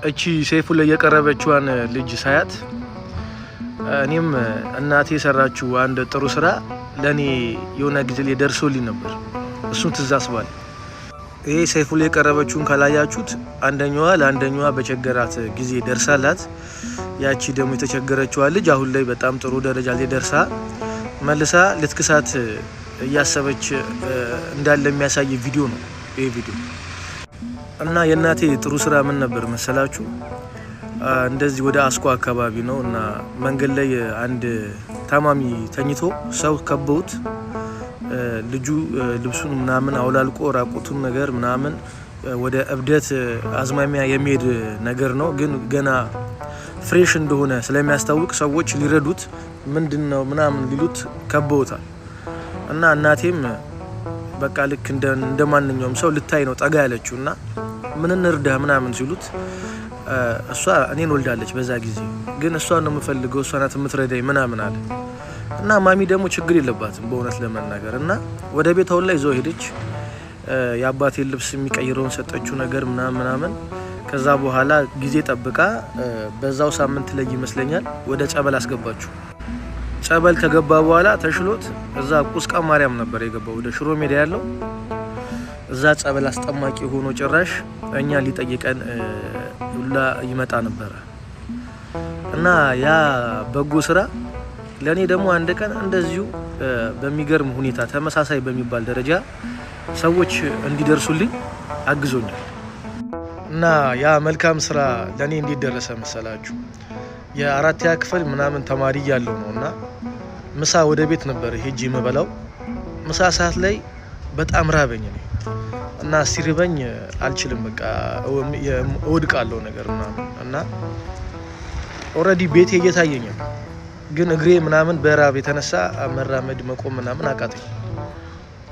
እቺ ሰይፉ ላይ የቀረበችዋን ልጅ ሳያት እኔም እናቴ የሰራችው አንድ ጥሩ ስራ ለእኔ የሆነ ጊዜ ላይ ደርሶልኝ ነበር። እሱን ትዝ አስባለሁ። ይሄ ሰይፉ ላይ የቀረበችውን ካላያችሁት አንደኛዋ ለአንደኛዋ በቸገራት ጊዜ ደርሳላት፣ ያቺ ደግሞ የተቸገረችዋ ልጅ አሁን ላይ በጣም ጥሩ ደረጃ ላይ ደርሳ መልሳ ልትክሳት እያሰበች እንዳለ የሚያሳይ ቪዲዮ ነው ይሄ ቪዲዮ። እና የእናቴ ጥሩ ስራ ምን ነበር መሰላችሁ? እንደዚህ ወደ አስኮ አካባቢ ነው እና መንገድ ላይ አንድ ታማሚ ተኝቶ ሰው ከበውት ልጁ ልብሱን ምናምን አውላልቆ ራቁቱን ነገር ምናምን ወደ እብደት አዝማሚያ የሚሄድ ነገር ነው። ግን ገና fresh እንደሆነ ስለሚያስታውቅ ሰዎች ሊረዱት ምንድን ነው ምናምን ሊሉት ከበውታል። እና እናቴም በቃ ልክ እንደ ማንኛውም ሰው ልታይ ነው ጠጋ ያለችው እና ምን እንርዳህ ምናምን ሲሉት እሷ እኔን ወልዳለች በዛ ጊዜ፣ ግን እሷን ነው የምፈልገው፣ እሷ ናት የምትረዳኝ ምናምን አለ። እና ማሚ ደግሞ ችግር የለባትም በእውነት ለመናገር፣ እና ወደ ቤቷ ሁላ ይዘው ሄደች። የአባቴን ልብስ የሚቀይረውን ሰጠችው ነገር ምናምን ምናምን። ከዛ በኋላ ጊዜ ጠብቃ በዛው ሳምንት ላይ ይመስለኛል ወደ ጸበል አስገባችው። ጸበል ከገባ በኋላ ተሽሎት እዛ ቁስቋ ማርያም ነበር የገባው፣ ወደ ሽሮ ሜዳ ያለው እዛ ጸበል አስጠማቂ ሆኖ ጭራሽ እኛ ሊጠይቀን ሁላ ይመጣ ነበረ። እና ያ በጎ ስራ ለእኔ ደግሞ አንድ ቀን እንደዚሁ በሚገርም ሁኔታ ተመሳሳይ በሚባል ደረጃ ሰዎች እንዲደርሱልኝ አግዞኛል። እና ያ መልካም ስራ ለእኔ እንዴት ደረሰ መሰላችሁ? የአራተኛ ክፍል ምናምን ተማሪ እያለሁ ነው እና ምሳ ወደ ቤት ነበር ሄጄ የምበላው። ምሳ ሰዓት ላይ በጣም ራበኝ እኔ፣ እና ሲርበኝ አልችልም፣ በቃ እወድቃለሁ ነገር ምናምን። እና already ቤቴ እየታየኝ ነው፣ ግን እግሬ ምናምን በራብ የተነሳ መራመድ መቆም ምናምን አቃተኝ።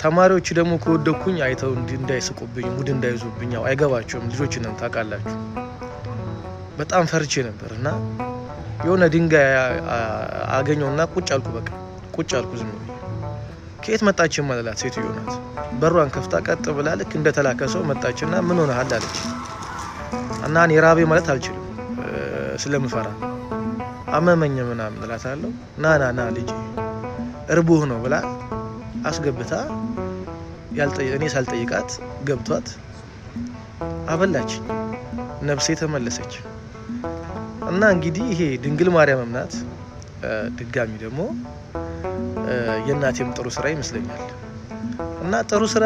ተማሪዎቹ ደግሞ ከወደኩኝ አይተው እንዳይስቁብኝ፣ mood እንዳይዙብኝ፣ ያው አይገባቸውም፣ ልጆች ነን ታውቃላችሁ። በጣም ፈርቼ ነበር እና የሆነ ድንጋይ አገኘውና ቁጭ አልኩ። በቃ ቁጭ አልኩ ዝም ብዬ። ከየት መጣች የማልላት ሴትዮ ናት። በሯን ከፍታ ቀጥ ብላ ልክ እንደተላከ ሰው መጣችና ምን ሆነሃል አለች። እና እኔ ራቤ ማለት አልችልም ስለምፈራ፣ አመመኝ ምናምን እላታለሁ። ና ና ና ልጄ እርቦህ ነው ብላ አስገብታ እኔ ሳልጠይቃት ገብቷት አበላች። ነፍሴ ተመለሰች። እና እንግዲህ ይሄ ድንግል ማርያምም ናት። ድጋሚ ደግሞ የእናቴም ጥሩ ስራ ይመስለኛል። እና ጥሩ ስራ